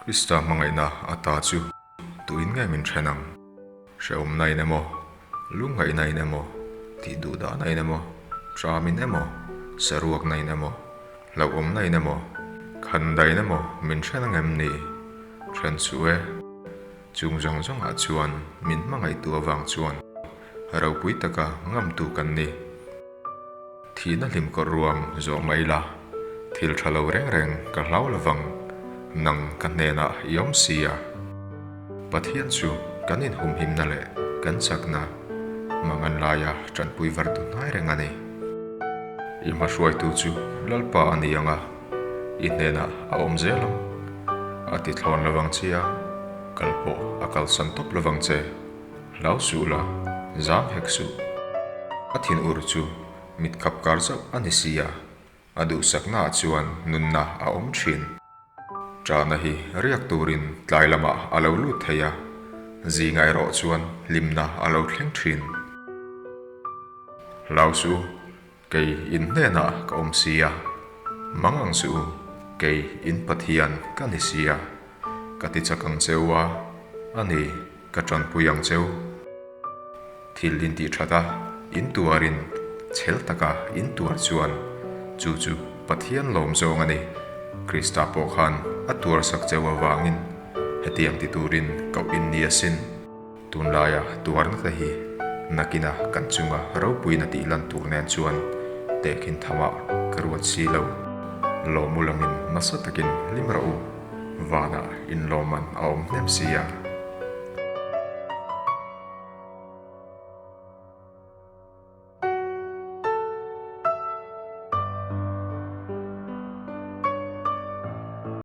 Krista hmangaihna ata chu tuin nge min then ang? Hrehawmna in emaw, lungngaihna in emaw, tih duh dahna in emaw, ṭam in emaw, saruakna in emaw, hlauhawmna in emaw, khandaih in emaw min then ang em ni? Then suh e. Chung zawng zawngah chuan min hmangaihtu avang chuan ropui taka ngamtu kan ni. Thihna hlim kawrh ruam zawh mai la, thil tha lo reng reng ka hlau lovang, nang ka hnenah i awm si a. Pathian chu kan inhumhimna leh kan chakna mangan laia tanpui vartu hnai reng a ni. I hmahruaitu chu Lalpa a ni ang a, i hnenah a awm zel ang. A ti thlawn lovang che a, kal pawh a kalsan tawp lovang che. Hlau suh la, zam hek suh. A thinur chu mit khap kar zauh a ni si a, a duhsaknaah chuan nunna a awm thin. Ṭahna hi riak turin tlai lamah a lo lut thei a, zingah erawh chuan hlimna a lo thleng thin. Hlau suh u, kei in hnenah ka awm si a, mang ang suh u, kei in Pathian ka ni si a, ka ti chak ang che u a, a ni. Ka tanpui ang cheu. Thil in tih that a, in tuarin chhel taka in tuar chuan chu chu Pathian lawm zawng a ni. Krista pawh khan a tuar sak cheu avangin hetiang ti turin koh in ni asin. Tunlaia tuarna te hi nakina kan chunga ropuina tih lan tur nen chuan tehkhin thamah ka ruat si lo. Lawm u langin nasa takin hlim rawh u, vanah inlawman a awm hnem si a.